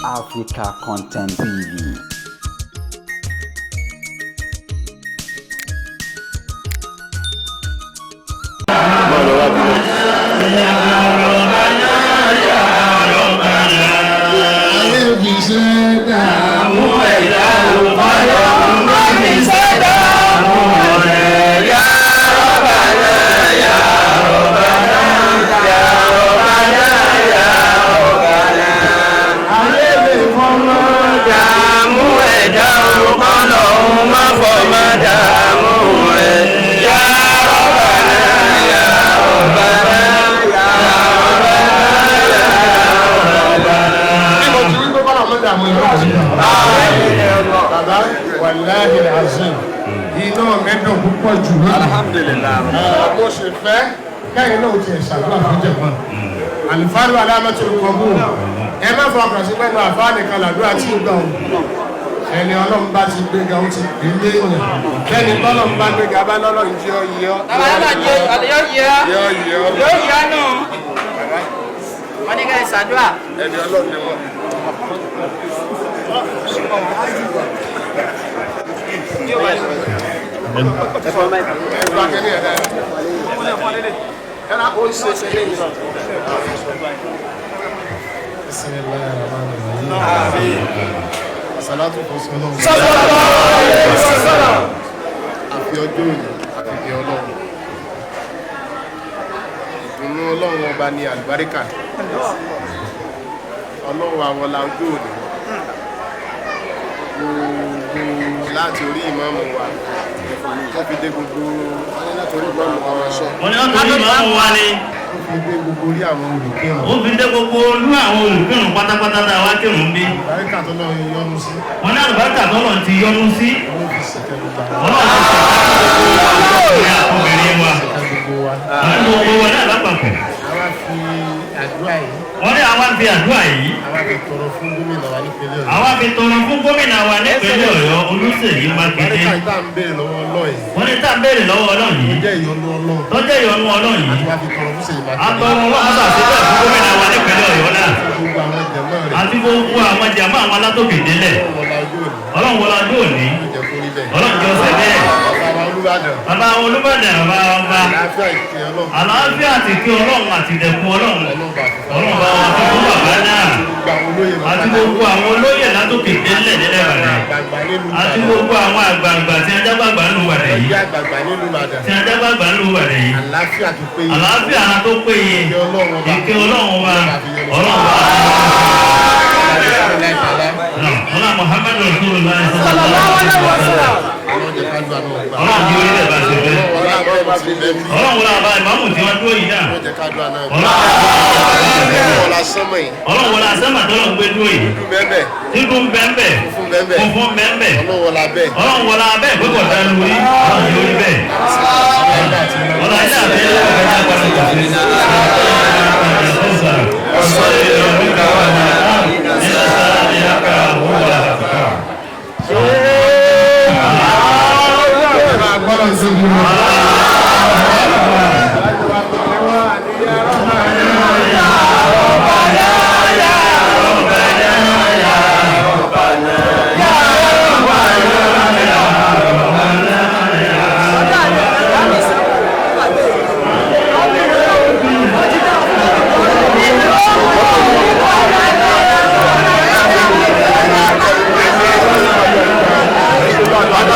Africa Content TV. Bàbá wàláhì azim iná mẹ́dùn púpọ̀ jù lónìí. Alhamdulillah. Mo ṣe fẹ́ kẹ́yìn náà ti ṣàdúrà fún jẹ̀mọ́. Àlùfáàlù alámẹ́tò kọ̀ọ̀bù. Ẹ má fọkàn sí pẹ́ẹ́nu àfáà nìkan làdúrà tí ó gbà ó. Ẹni ọlọ́run bá ti gbéga ó ti gbé léèyàn. Kẹ́ni tọ́lọ́run bá gbéga bá lọ́lọ́run jẹ́ ọ yẹ ọ́. Bàbá yóò jẹ yóò yẹ Yọ yẹ ọ́. yóò yẹ nù. Wọ́n ní ká ẹ ṣàdúrà. Ẹni ọlọ́run ni wọ́n. Ẹgbà kẹ́ni ẹ̀ dáadáa. Ẹ̀rọ ó ń ṣe ṣe lé Salatu fún Ọlọ́run. Àfi ọjọ́ òní àfi bí Ọlọ́run. Ìdùnnú Ọlọ́run ọba ni àlùbáríkà. Ọlọ́run àwọn la ọjọ́ òní. Gbogbo láti orí ìmáàmù wa. Tó fi dé gbogbo láti orí ìmáàmù wa máa sọ. Wọ́n ní wọ́n fi máa ń wá ní. Tó fi dé gbogbo orí àwọn olùkírun. Ó fi dé gbogbo olú àwọn olùkírun pátápátá tá a wá kírun bí. Àlùbáríkà tó lọ́run yọ́nú sí. Wọ́n ní àlùbáríkà tọ́lọ̀ ti yọ́nú sí. Ọlọ́run fi ṣèkẹ́ gbogbo àwọn Ọlọ́run ti ṣe obìnrin wa. ṣèkẹ́ gbogbo wa. Àwọn gbogbo wa náà lápapọ̀. Àwa fi àdúrà yìí. Wọ́n ní àwa fi àdúrà yìí. Àwa fi tọrọ fún gómìnà wa nípínlẹ̀ Ọ̀yọ́. Àwa fi tọrọ fún gómìnà wa nípínlẹ̀ Ọ̀yọ́ Olúṣèyí Mákindé. Àlùbáríkà tá à ń béèrè lọ́wọ́ Ọlọ́run yìí. Wọ́n ní tá à ń béèrè lọ́wọ́ Ọlọ́run yìí. Jẹ́ ìyọ́nú Ọlọ́run. Tó jẹ́ ìyọ́nú Ọlọ́run yìí. Àwa fi tọrọ fún Ṣèyí Mákindé. Atọrọ wa àṣàṣe bẹ́ẹ̀ fún gómìnà wa nípínlẹ̀ Ọ̀yọ́ náà. Gbogbo àwọn jẹ̀mọ́ rẹ̀. Àti gbogbo àwọn jàmbá àwọn alátòkè délẹ̀. Ọlọ́run wọlá ọjọ́ òní. Ọlọ́run wọlá ọjọ́ òní. Yóò jẹ́ kó rí bẹ́ẹ̀. Ọlọ́run jọ ṣe bẹ́ẹ̀. Bàbá wa Olúbàdàn. Bàbá Olúbàdàn bàbá ọba. Àlàáfíà ìkẹ́ Ọlọ́run. Àlàáfíà àti kí Ọlọ́run àti ìdẹ̀kùn Ọlọ́run. Ọlọ́run bá fi fún Ọlọ́run bá wa fi fún bàbá náà. gbogbo àwọn olóyè bàbá Àti gbogbo àwọn olóyè látòkè délẹ̀ nílẹ̀ Ìbàdàn. àgbààgbà nílùú Àti Ìbàdàn. gbogbo àwọn àgbààgbà tí ajágbàgbà ń lu Ìbàdàn yìí. Ẹgbẹ́ àgbààgbà nílùú Ìbàdàn. Tí ajágbàgbà ń lu Ìbàdàn yìí. Àlàáfíà tó péye. Àlàáfíà tó péye. Ìkẹ́ Ọlọ́run ọba. Ìkẹ́ Ọlọ́run wa. Ọlọ́run wa. Ọlọ́run Muhammadu Rasulullah sallallahu alaihi wasallam. Ọlọ́run jẹ́ ká lu àná ọgbà. Ọlọ́run yóò rí bẹ́ẹ̀ bá ṣe fẹ́. Ọlọ́run wọlá bẹ́ẹ̀ ti bẹ́ẹ̀ bí. Ọlọ́run wọlé àbá ìmáàmù tí wọ́n dúró yìí náà. Ọlọ́run jẹ́ ká lu àná ọgbà. Ọlọ́run Ọlọ́run wọlá sánmọ̀ yìí. Ọlọ́run wọlé asẹ́mà tọ́lọ̀ ń gbé dúró yìí. Dúdú bẹ́ẹ̀ Dídùn bẹ́ẹ̀ Funfun bẹ́ẹ̀. Funfun bẹ́ẹ̀. Ọlọ́run wọlá bẹ́ẹ̀. Ọlọ́run wọlé abẹ́ ìgbẹ́kọ̀ dá lórí. Ọlọ́run yóò rí bẹ́ẹ̀. Ọlọ́run ilé àbẹ́